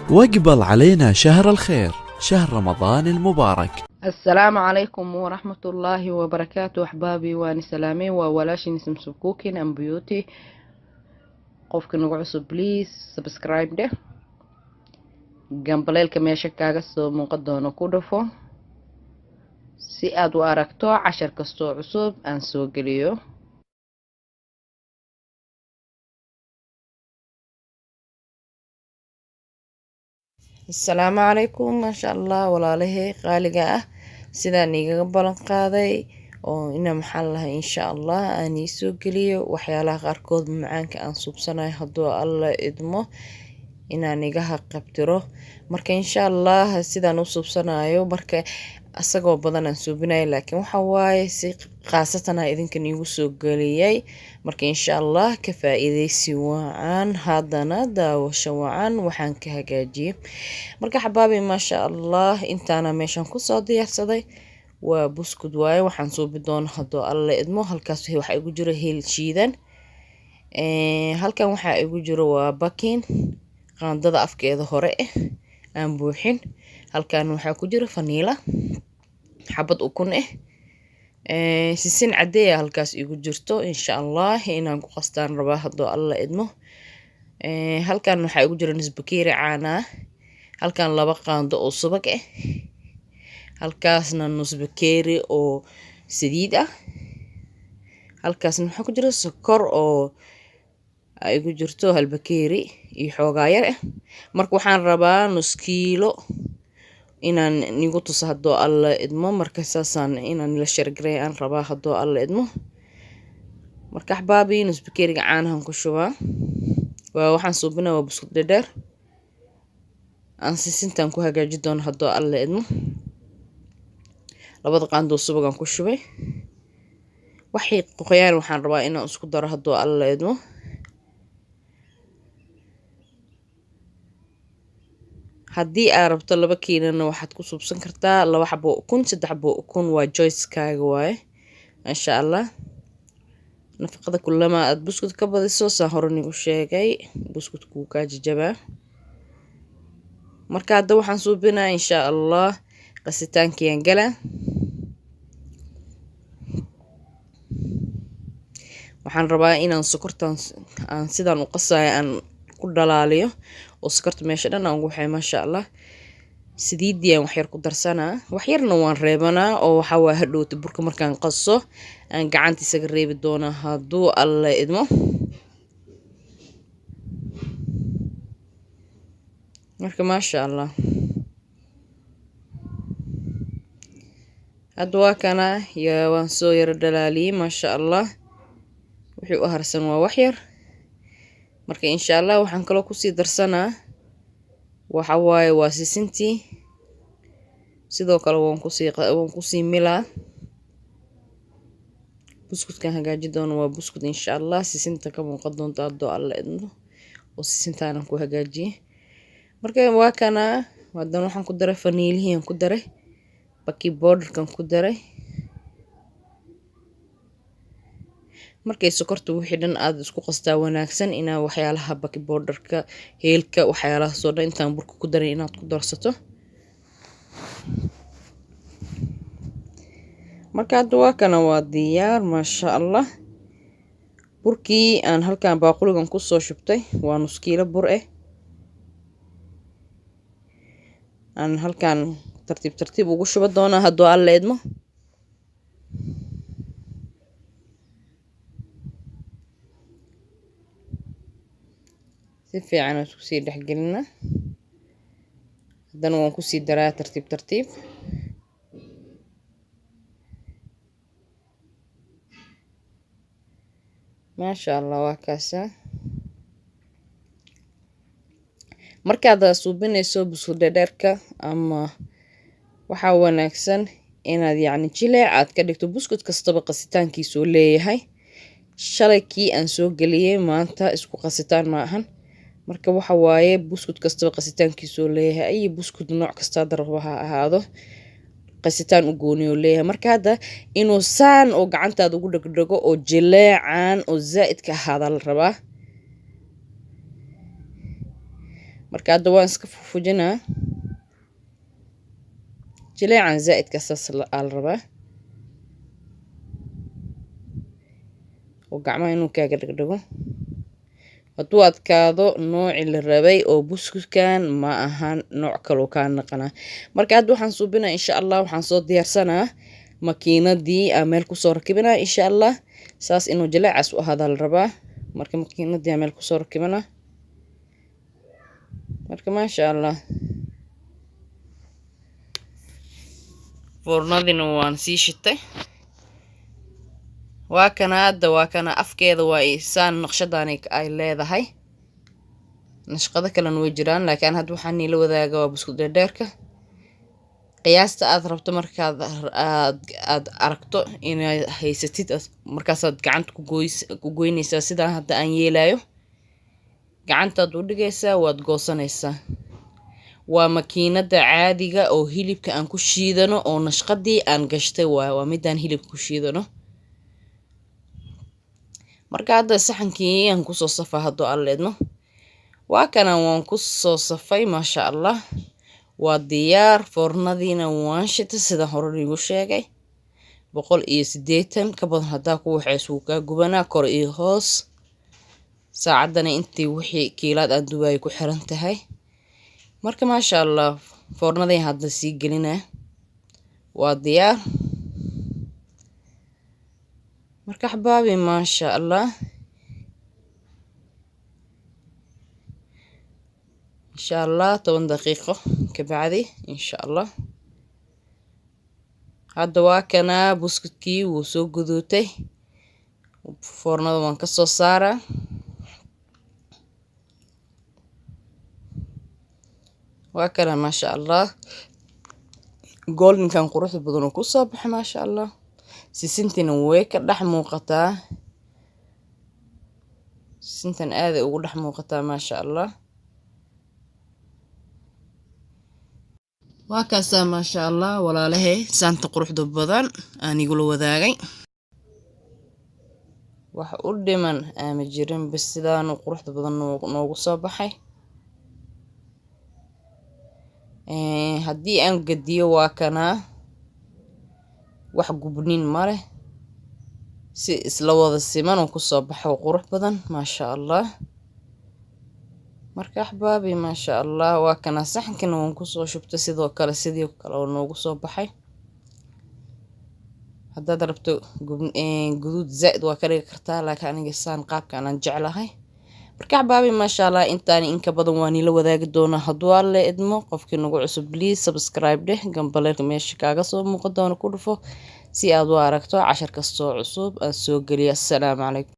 واقبل علينا شهر الخير، شهر رمضان المبارك. Asalaamu calaykum waraxmatullaahi wabarakaatu. Axbaabi, waani salaamey. Waa walaashin Samsum Cooking and Beauty. Qofka nagu cusub, please subscribe dheh, gambaleelka meesha kaaga soo muuqan doono ku dhufo si aad u aragto cashar kastoo cusub aan soo geliyo. Asalaamu calaykum. Maasha Allah, walaalahey qaaliga ah, sidaan igaga ballan qaaday oo ina maxaa lahay, insha Allah aan iisoo geliyo waxyaalaha qaarkood macaanka aan suubsanayo, hadduu Alla idmo, inaan igaha qabtiro. Marka insha Allah sidaan u suubsanayo, marka asagoo badan aan suubinayo, laakiin waxa waaye si khaasatan a idinkan iigu soo geliyay. Marka insha Allah ka faa-iideysi wacan, haddana daawasho wacan waxaan ka hagaajiyey. Marka xabaabi, maasha Allah, intaana meeshan kusoo diyaarsaday waa buskud waaye. Waxaan suubi doona hadduu Alla idmo. Halkaas waxaa igu jiro heel shiidan, halkan waxaa igu jiro waa bakin qaandada afkeeda hore ah aan buuxin, halkan waxaa ku jiro faniila, xabad ukun ah, sisin cadeeya halkaas igu jirto. Insha Allah inaan ku qastaan rabaa hadduu Alla idmo. Halkan waxaa igu jira nus bakeeri caanaa, halkan 2 qaando oo subag ah, halkaasna nus bakeeri oo saliid ah, halkaasna waxaa ku jira sokor oo igu jirto hal bakeeri iyo xoogaa yar ah. Marka waxaan rabaa nus kiilo inaan nigu tuso hadduu Alla idmo. Marka saasaan inaan la shargaray aan rabaa hadduu Alla idmo. Marka axbaabi, nus bakeeriga caanahan ku shubaa. Waa waxaan suubinaa waa buskud dhadheer aan sisintaan ku hagaaji doono hadduu Alla idmo. 2da qaandoo subagaan ku shubay, waxay qoyaan waxaan rabaa inaan isku daro hadduu Alla idmo. Haddii aad rabto 2 kiilona waxaad ku suubsan kartaa 2 xabo ukun, 3 xabo ukun, waa joycekaaga waaye. Insha Allah nafaqada kulama aad buskud ka badiso, saan hore nigu sheegay, buskudku wuu kaa jajabaa. Marka hadda waxaan suubinaa insha Allah qasitaankiyaan galaa. Waxaan rabaa inaan sokortan aan sidaan u qasayo aan ku dhalaaliyo oo sokorta meesha dhan aan ugu waxay. Maasha Allah, saliidii aan waxyar ku darsanaa, waxyarna waan reebanaa oo waxaa waa hadhowta burka markaan qaso aan gacanta isaga reebi doonaa hadduu Alla idmo. Marka maasha Allah, hadda waa kana yaa waan soo yaro dhalaaliyey. Maasha Allah, wixii u harsan waa waxyar. Marka insha Allah waxaan kaloo kusii darsanaa waxa waaye waa sisintii, sidoo kale waan kusii milaa. Buskudkan hagaaji doono waa buskud insha Allah sisinta ka muuqan doonta hadduu Alla idmo oo sisintaanan ku hagaajiyey. Marka waa kana, haddana waxaan ku daray faniilihii, ku daray baking powderkan ku daray. Markay sokorta wixii dhan aad isku qastaa wanaagsan inaa waxyaalaha baking powderka, heelka, waxyaalahaasoo dhan intaan burka ku daray inaad ku darsato. Marka hadda waa kana, waa diyaar, maasha Allah. Burkii aan halkan baaquligan kusoo shubtay waa nus kiilo bur ah aan halkan tartiib tartiib ugu shuba doonaa hadduu Alla idmo. Si fiican isku sii dhexgelina, haddana waan kusii daraa tartiib tartiib. Maasha Allah, waa kaasa. Markaad suubinayso buskud dhadheerka ama waxaa wanaagsan inaad yacni jileec aad ka dhigto. Buskud kastaba qasitaankiisuu leeyahay. Shalay kii aan soo geliyey maanta isku qasitaan ma ahan. Marka waxa waaye buskud kastaba qasitaankiisuu leeyahay, ay buskud nooc kasta daraba ha ahaado, qasitaan u gooniyo leeyahay. Marka hadda inuu saan oo gacantaada ugu dhegdhego oo jileecan oo zaa'idka ahaada la rabaa. Marka hadda waan iska fufujinaa. Jileecan zaa'idka saas aa la rabaa, oo gacmaha inuu kaaga dhegdhego. Hadduu adkaado noocii la rabay oo buskudkan ma ahan, nooc kaloo kaa naqanaa. Marka hadda waxaan suubinaa insha Allah, waxaan soo diyaarsanaa makiinadii aan meel kusoo rakibinaa insha Allah. Saas inuu jileecaas u ahaadaa la rabaa. Marka makiinadii aan meel kusoo rakibinaa. Marka maasha Allah, foornadina waan sii shitay. Waa kana hadda, waa kana afkeeda, waa saan naqshadani ay leedahay. Nashqado kalena way jiraan, laakiin hadda waxaan niila wadaaga waa buskud dheerdheerka. Qiyaasta aad rabto markaad aad aragto inaad haysatid, markaasaad gacanta ku goynaysaa. Sidaan hadda aan yeelayo, gacantaad u dhigaysaa, waad goosanaysaa. Waa makiinada caadiga oo hilibka aan ku shiidano oo nashqadii aan gashtay waay, waa midaan hilibka ku shiidano. Marka hadda saxankii aan kusoo safa hadduu Alla idmo. Waa kana, waan kusoo safay, maasha Allah, waa diyaar. Foornadiina waan shitay sidaan hore iigu sheegay, 180. Ka badan haddaa ku waxays wuu kaa gubanaa kor iyo hoos. Saacaddana intii wixii kiilaad aan dubaayay ku xiran tahay. Marka maasha Allah, foornadii hadda sii gelinaa, waa diyaar. Marka axbaabi, maasha Allah, insha Allah 10 daqiiqo kabacdi insha Allah. Hadda waa kanaa buskudkii, wuu soo guduutay, foornada waan kasoo saaraa. Waa kana maasha Allah, goldenkan quruxda badan oo kusoo baxay, maasha Allah. Sisintiina way ka dhex muuqataa, sisintan aaday ugu dhex muuqataa, maasha Allah. Waa kaasaa maasha Allah walaalahey, saanta quruxda badan aan igula wadaagay. Wax u dhiman aama jirin, bas sidaanu quruxda badan noogu soo baxay. Haddii aan gediyo, waa kanaa, wax gubnin ma leh, si isla wada siman oo kusoo baxo qurux badan, maasha Allah. Marka axbaabi, maasha Allah, waa kanaa saxankana waan kusoo shubtay sidoo kale, sidii kale oo noogu soo baxay. Haddaad rabto guduud zaaid waa ka dhigi kartaa, laakiin aniga saan qaabkan aan jeclahay. Marka axbaabi, maasha Allah, intaani inka badan waa niila wadaagi doonaa hadduu Alle idmo. Qofkii nagu cusub, please subscribe dheh, gambaleelka meesha kaaga soo muuqan doona ku dhufo si aad u aragto cashar kastoo cusub aan soo geliyo. Assalaamu calaykum.